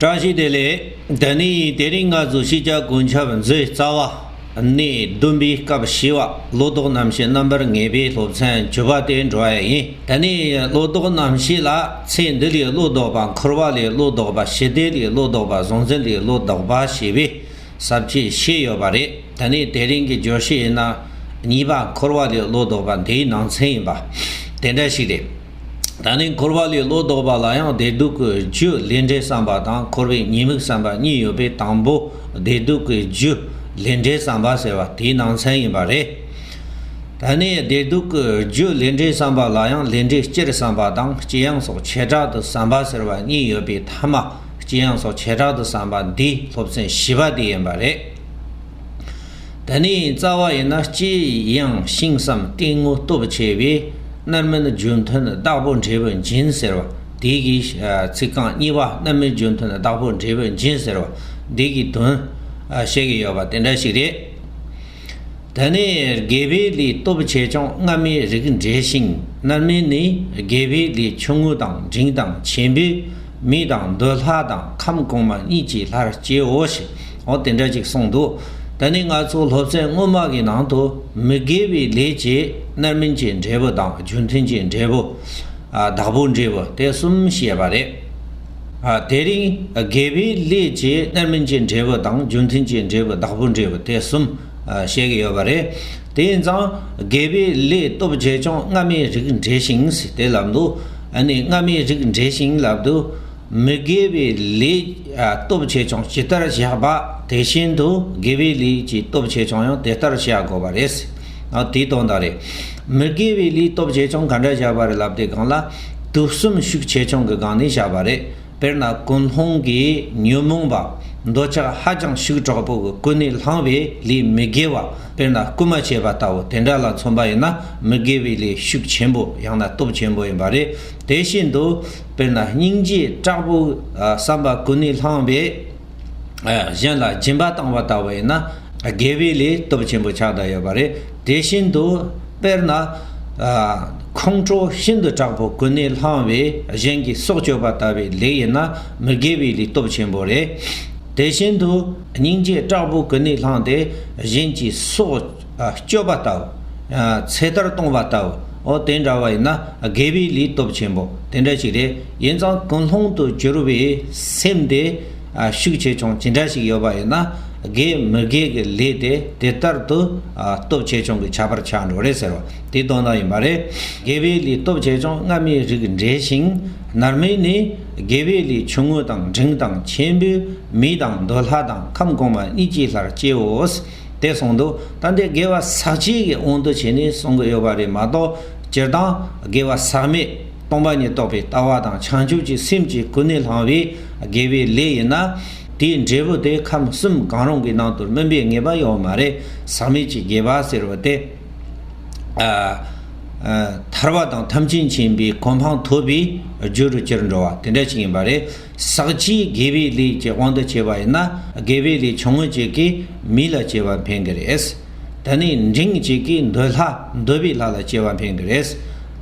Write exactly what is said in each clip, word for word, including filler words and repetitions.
བཀྲ་ཤིས་བདེ་ལེགས། ད་ནི་དེ་རིང་ང་ཚོ་ཤེས་བྱ་ཀུན་ཁྱབ་མཛོད་རྩ་བ་ནས་བདུན་པའི་སྐབས་བཞི་བ་ལོ་ཏོག་རྣམ་བཤད་རྣམ་པར་ངེས་པའི་སློབ་ཚན་བཅུ་པ་དེ་འགྲོ་ཡ་ཡིན། ད་ནི་ལོ་ཏོག་རྣམ་བཤད་ལ་ཚེ་འདི་ལས་བློ་ལྡོག་པ། འཁོར་བ་ལས་བློ་ལྡོག་པ། ཞི་བདེ་ལས་བློ་ལྡོག་པ། གཟུང་འཛིན་ལས་བློ་ལྡོག་པ་ཞེས་པའི་ས་བཅད་བཤད་ཡོད་པ་རེད། ད་ནི་དེ་རིང་གི་བརྗོད་གཞི་ཡིན་ན་གཉིས་པ། འཁོར་བ་ལས་བློ་ལྡོག་པ་འདིའི་ནང་ཚན་ཡིན་པ་དེ་འདྲ་ཞིག་རེད། ད་ནི་འཁོར་བ་ལས་བློ་ལྡོག་པ་ལ་ཡང་བདེ་སྡུག་གི་རྒྱུ་ལས་འབྲས་བསམ་པ་དང་འཁོར་བའི་ཉེས་དམིགས་བསམ་པ་གཉིས་ཡོད་པའི་དང་པོ་བདེ་སྡུག་གི་རྒྱུ་ལས་འབྲས་བསམ་པ་ཟེར་བ་དེའི་ནང་ཚན་ཡིན་པ་རེད། ད་ནི་བདེ་སྡུག་གི་རྒྱུ་ལས་འབྲས་བསམ་པ་ལ་ཡང་ལས་འབྲས་སྤྱིར་བསམ་པ་དང་སྤྱི་ཡོངས་སོགས་བྱེ་བྲག་ཏུ་བསམ་པ་ཟེར་བ་གཉིས་ཡོད་པའི་ཐ་མ་སྤྱི་ཡོངས་སོགས་བྱེ་བྲག་ཏུ་བསམ་པ་འདིའི་སློབ་ཚན་བཞི་པ་དེ་ཡིན་པ་རེད། ད་ནི་རྩ་བ་ཡིན་ན་ལྕེ་ཡང་ཤིང་བསམ་གཏི་མུག་སྟོབས་ཆེ་བས། རྣམ་སྨིན་རྒྱུ་མཐུན་བདག་པོ་འབྲས་བུ་འབྱིན་ཟེར་བ་དེ་གི་ཚིག་རྐང་གཉིས་པ། རྣམ་སྨིན་རྒྱུ་མཐུན་བདག་པོ་འབྲས་བུ་འབྱིན་ཟེར་བ་དེ་གི་དོན་བཤད་ཀྱི་ཡོད་པ་དེ་འདྲ་ཞིག་རེད། ད་ནི་དགེ་བའི་ལས་སྟོབས་ཆེ་ཆུང་སྔ་མའི་རིགས་འགྲེ་ཞིང་། རྣམ་སྨིན་ནི་དགེ་བའི་ལས་ཆུང་ངུ་དང་འབྲིང་དང་ཆེན་པོས་མི་དང་འདོད་ལྷ་དང་ཁམས་གོང་མ་གཉིས་ཀྱི་ལྷར་སྐྱེའོ་ཞེས། འོ་དེ་འདྲ་ཅིག་གསུངས་འདུག་ད་ནི་ང་ཚོ་སློབ་ཚན་སྔོན་མ་གི་ནང་དུ་མི་དགེ་བའི་ལས་ཀྱི་རྣམ་སྨིན་གྱི་འབྲས་བུ་དང་རྒྱུ་མཐུན་གྱི་འབྲས་བུ། ཨ། བདག་པོའི་འབྲས་བུ་དེ་གསུམ་བཤད་པ་རེད། ཨ། དེ་རིང་དགེ་བའི་ལས་ཀྱི་རྣམ་སྨིན་གྱི་འབྲས་བུ་དང་རྒྱུ་མཐུན་གྱི་འབྲས་བུ་བདག་པོའི་འབྲས་བུ་དེ་གསུམ། ཨ། བཤད་ཀྱི་ཡོད་པ་རེད། དེ་ཡིན་ཙང་དགེ་བའི་ལས་སྟོབས་ཆེ་ཆུང་སྔ་མའི་རིགས་འགྲེ་ཞིང་ཟེར་དེ་ལབ་འདུག་ཨ་ནི་སྔ་མའི་རིགས་འགྲེ་ཞིང་ལབ་འདུག་མི་དགེ་བའི་ལས། ཨ། སྟོབས་ཆེ་ཆུང་ཇི་ལྟར་བཞག་པ་དེ་བཞིན་དུ་དགེ་བའི་ལས་ཀྱི་སྟོབས་ཆེ་ཆུང་ཡང་དེ་ལྟར་བཞག་དགོས་པ་རེད། ཨ། དེའི་དོན་དག་རེད། མི་དགེ་བའི་ལས་སྟོབས་ཆེ་ཆུང་ག་འདྲ་བཞག་པ་རེད་ལབ་དུས་སྒང་ལ། དུག་གསུམ་ཤུགས་ཆེ་ཆུང་གི་སྒང་ནས་བཞག་པ་རེད། དཔེར་ན་ཀུན་སློང་གིས་ཉོན་མོངས་པ་འདོད་ཆགས་ཧ་ཅང་ཤུགས་དྲག་པོ་གི་ཀུན་ནས་བསླངས་པའི་ལས་མི་དགེ་བ། དཔེར་ན་རྐུ་མ་བྱེད་པ་ལྟ་བུ་དེ་འདྲ་ལ་མཚོན་པ་ཡིན་ན་མི་དགེ་བའི་ལས་ཤུགས་ཆེན་པོ་ཡང་ན་སྟོབས་ཆེན་པོ་ཡིན་པ་རེད། དེ་བཞིན་དུ་དཔེར་ན་སྙིང་རྗེ་དྲག་པོ། ཨ། བསམ་པ་ཀུན་ནས་བསླངས་པའི། ཨ། གཞན་ལ་སྦྱིན་པ་བཏང་བ་ལྟ་བུ་ཡིན་ན་དགེ་བའི་ལས་སྟོབས་ཆེན་པོ་ཆགས་བསྡད་ཡོད་པ་རེད། དེ་བཞིན་དུ་དཔེར་ན། ཨ། ཁོང་ཁྲོ་ཤིན་ཏུ་དྲག་པོ་ཀུན་ནས་བསླངས་པའི་གཞན་གྱི་སྲོག་གཅོད་པ་ལྟ་བུའི་ལས་ཡིན་ན་མི་དགེ་བའི་ལས་སྟོབས་ཆེན་པོ་རེད། དེ་བཞིན་དུ་སྙིང་རྗེ་དྲག་པོ་ཀུན་ནས་བསླངས་ཏེ་གཞན་གྱི་སྲོག་ཨ། གཅོད་པ་ལྟ་བུ། ཨ། ཚེ་ཐར་གཏོང་བ་ལྟ་བུ། འོ་དེ་འདྲ་བ་ཡིན་ན་དགེ་བའི་ལས་སྟོབས་ཆེན་པོ་དེ་འདྲ་ཞིག་རེད། ཡིན་ཙང་ཀུན་སློང་དུ་གྱུར་པའི་སེམས་དེ། ཨ། ཤུགས་ཆེ་ཆུང་ཇི་འདྲ་ཞིག་ཡོད་པ་ཡིན་ན་དགེ་མི་དགེ་གི་ལས་དེ་དེ་ལྟར་དུ། ཨ། སྟོབས་ཆེ་ཆུང་གི་ཁྱད་པར་ཆགས་འགྲོ་རེད་ཟེར་བ་དེ་དོན་དག་ཡིན་པ་རེད། དགེ་བའི་ལས་སྟོབས་ཆེ་ཆུང་སྔ་མའི་རིགས་འགྲེ་ཞིང་། རྣམ་སྨིན་ནི་དགེ་བའི་ལས་ཆུང་ངུ་དང་འབྲིང་དང་ཆེན་པོས་མི་དང་འདོད་ལྷ་དང་ཁམས་གོང་མ་གཉིས་ཀྱི་ལྷར་སྐྱེའོ། དེ་གསུངས་འདུག་ད་འདི་དགེ་བ་ཟག་བཅས་ཀྱི་དབང་དུ་བྱས་ནས་གསུང་གི་ཡོད་པ་རེད་མ་གཏོགས། སྤྱིར་བཏང་དགེ་བ་ཟག་མེད་སྟོང་པ་ཉིད་རྟོགས་པའི་ལྟ་བ་དང་བྱང་ཆུབ་ཀྱི་སེམས་ཀྱིས་ཀུན་ནས་བསླངས་པའི་དགེ་བའི་ལས་ཡིན་ན། དེའི་འབྲས་བུ་དེ་ཁམས་གསུམ་གང་རུང་གི་ནང་དུ་སྨིན་པའི་ངེས་པ་ཡོད་མ་རེད། ཟག་མེད་ཀྱི་དགེ་བ་ཟེར་བ་དེ། ཨ། ཨ། ཐར་པ་དང་ཐམས་ཅད་མཁྱེན་པའི་གོ་འཕང་ཐོབ་པའི་རྒྱུ་རུ་གྱུར་འགྲོ་བ་དེ་འདྲ་ཞིག་ཡིན་པ་རེད། ཟག་བཅས་དགེ་བའི་ལས་ཀྱི་དབང་དུ་བྱས་པ་ཡིན་ན་དགེ་བའི་ལས་ཆུང་ངུ་གཅིག་གིས་མི་ལ་སྐྱེ་བ་འཕེན་གྱི་རེད། ད་ནི་འབྲིང་གཅིག་གིས་འདོད་ལྷ་འདོད་པའི་ལྷ་ལ་སྐྱེ་བ་འཕེན་གྱི་རེད།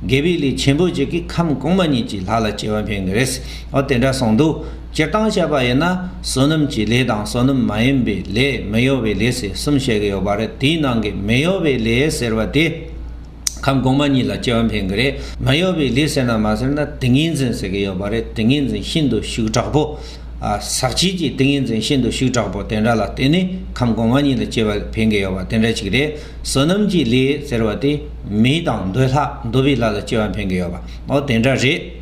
དགེ་བའི་ལས་ཆེན་པོ་གཅིག་གིས་ཁམས་གོང་མ་གཉིས་ཀྱི་ལྷ་ལ་སྐྱེ་བ་འཕེན་གྱི་རེད། འོ་དེ་འདྲ་གསུངས་འདུག་སྤྱིར་བཏང་བཤད་པ་ཡིན་ན་བསོད་ནམས་ཀྱི་ལས་དང་བསོད་ནམས་མ་ཡིན་པའི་ལས་མི་གཡོ་བའི་ལས་ཟེར་གསུམ་བཤད་ཀྱི་ཡོད་པ་རེད། དེའི་ནང་གི་མི་གཡོ་བའི་ལས་ཟེར་བ་དེ། ཁམས་གོང་མ་གཉིས་ལ་སྐྱེ་བ་འཕེན་གྱི་རེད། མི་གཡོ་བའི་ལས་ཟེར་ན་མ་ཟེར་ན་ཏིང་ངེ་འཛིན་ཟེར་གྱི་ཡོད་པ་རེད། ཏིང་ངེ་འཛིན་ཤིན་ཏུ་ཤུགས་དྲག་པོ། ཨ། ཟག་བཅས་ཀྱི་ཏིང་ངེ་འཛིན་ཤིན་ཏུ་ཤུགས་དྲག་པོ་དེ་འདྲ་ལ་བརྟེན་ནས་ཁམས་གོང་མ་གཉིས་ལ་སྐྱེ་བ་འཕེན་གྱི་ཡོད་པ་དེ་འདྲ་ཅིག་རེད། བསོད་ནམས་ཀྱི་ལས་ཟེར་བ་དེ་མི་དང་འདོད་ལྷ་འདོད་པའི་ལྷ་ལ་སྐྱེ་བ་འཕེན་གྱི་ཡོད་པ་འོ་དེ་འདྲ་རེད།